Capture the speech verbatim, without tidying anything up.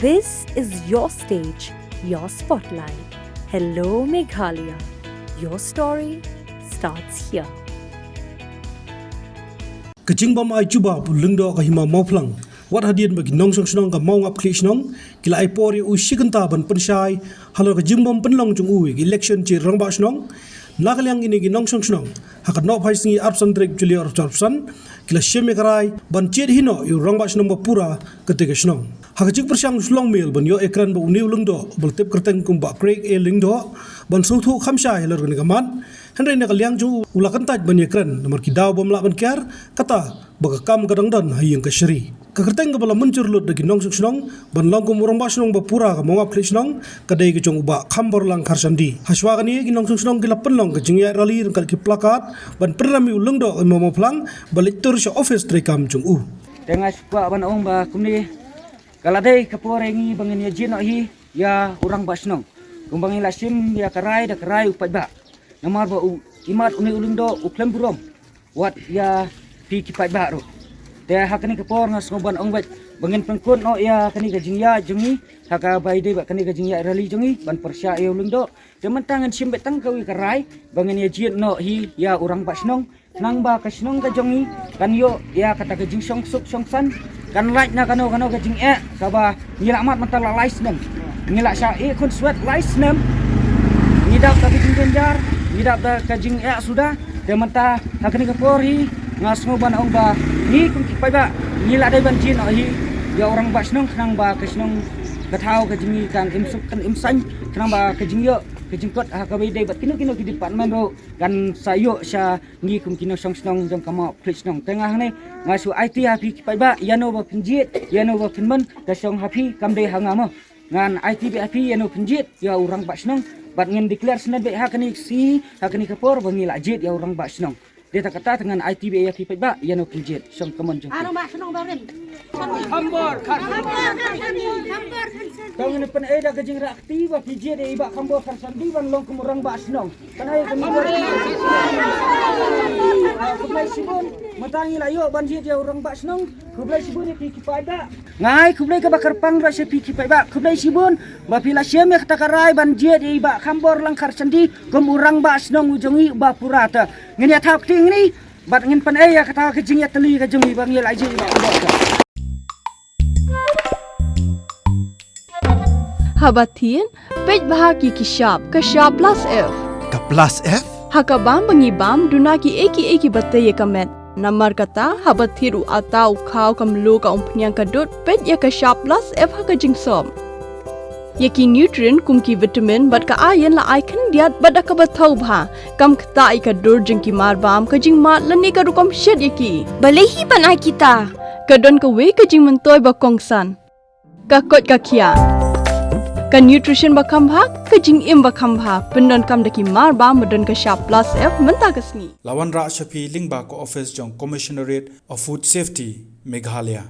This is your stage, your spotlight. Hello, Meghalaya. Your story starts here. Ka jingbym ai jubab u Lyngdoh ka Hima Mawphlang, wat hadien ba ki nongshong shnong ka Mawngap Khlieh Shnong ki la ai por ïa u shi kynta ban pynshai halor ka jingbym pynlong jong u ïa ka election Chief Rangbah Shnong. Na ka liang kine ki nongshong shnong, ha ka nohphai sngi arphew san tarik Juli arphew arphew san, ki la shim ïa ka rai ban jied hi noh ïa u Rangbah Shnong ba pura katei ka shnong. Ha ka jingpyrshang u Shnong Mail ban ïoh ïakren bad une u Lyngdoh uba la tip kyrteng kum Bah Craig A Lyngdoh ban sngewthuh kham shai halor kane ka mat, hynrei na ka liang jong u, u la kyntait ban ïakren namar ki daw bym lah ban kiar, kata ba ka kam ka dang don ha ïing kashari. Ka kyrteng kaba la mynjur lut da ki nongshong shnong ban long kum u Rangbah Shnong ba pura ka Mawngap Khlieh Shnong ka dei ka jong u Bah Khamborlang Kharshandi. Hashwa kane ki nongshong shnong ki la pynlong ka jingïaid rally ryngkat ki placard ban pynrem ïa u Lyngdoh ka Hima Mawphlang ban leit tur sha ophis treikam jong u. Te nga shu kwah ban ong ba kumne ka la dei ka por ïa ngi ba ngin ïa jied noh hi ïa u Rangbah Shnong, kumba ngi la shim ïa ka rai da ka rai u paidbah. Namar ba u, imat une u Lyngdoh u khlem burom wat ïa phi ki paidbah ruh. Te ha kane ka por nga sngew ban ong beit ba ngin pynkut noh ïa kane ka jingïaid jong ngi ha kaba ïadei bad kane ka jingïaid rally jong ngi ban pyrshah ïa u Lyngdoh. Te mynta ngin shim beit tang kawei ka rai ba ngin ïa jied noh hi ïa u Rangbah Shnong, khnang ba ka shnong ka jong ngi kan ïoh ïa kata ka jingshongsuk shongsaiñ, kan lait na kano kano ka jingeh kaba ngi la mad mynta la lai snem. Ngi la shah ïeh khunswet lai snem. Ngi dap da ka jingjynjar, ngi dap da ka jingeh suda. Te mynta ha kane ka por hi nga sngew ban ong ba ngi kum ki paidbah ngi la dei ban jied noh hi ïa u Rangbah Shnong, khnang ba ka shnong ka thaw ka jong ngi kan im suk kan im saiñ, khnang ba ka jingïoh ka jingkot ha kaba ïadei bad kino kino ki department ruh kan sa ïoh sha ngi kum ki nongshong shnong jong ka Mawngap Khlieh Shnong. Te nga hangne nga shu aiti ha phi ki paidbah, ïano ba phin jied, ïano ba phin mon, ka shong ha phi, kam dei ha nga mo. Ngan aiti beit ha phi ïano phin jied ïa u Rangbah Shnong bad ngin declare shen beit ha kane ka sngi, ha kane ka por ba ngi la jied ïa u Rangbah Shnong. Te kata kata te ngan aiti beit ïa phi paidbah ïano phin jied. Shong ka mon jong phi. Rangbah Shnong barim. Khambor Kharshandi. Tang ngin pynei da ka jingrah kti ba phi jied ïa i Bah Khambor Kharshandi ban long kum u Rangbah Shnong. Kane ka mut. Ah, khublei shibun. Mynta ngi la ïoh ban jied ïa u Rangbah Shnong. Khublei shibun ïa phi ki paidbah. Nga ai khublei kaba kyrpang ruh sha phi ki paidbah. Khublei shibun ba phi la shim ïa kata ka rai ban jied ïa i Bah Khamborlang Kharshandi kum u Rangbah Shnong u jong ngi uba pura. Te ngin ïa thaw kti ngi bad ngin pynei ïa kata ka jingïatylli ka jong ngi ba ngi la jied ïa i Bah Khamborlang. Haba thied, peit bha ki ki shap, ka shap plus F. Ka plus F? Ha ka bam ba ngi bam, duna kiei kiei kiba tei ïa ka met. Namar kata, haba thied u atta, u khaw, ka mluh, ka umphniang, ka dud, peit ïa ka shap plus F ha ka jingsop. Ïa ki nutrient kum ki vitamin bad ka iron la ai khyndiat bad da kaba thaw bha. Kam ktah ïa ka dur jong ki mar bam, ka jingmad lane ka rukom shet ïa ki. Balei hi ban ai kita? Ka don kawei ka jingmyntoi ba kongsan. Ka koit ka khiah. Ka nutrition ba kham bha, ka jingim ba kham bha, pyndonkam da ki mar bam ba don ka shap plus F mynta ka sngi. La wanrah sha phi lyngba ka office jong Commissionerate of Food Safety, Meghalaya.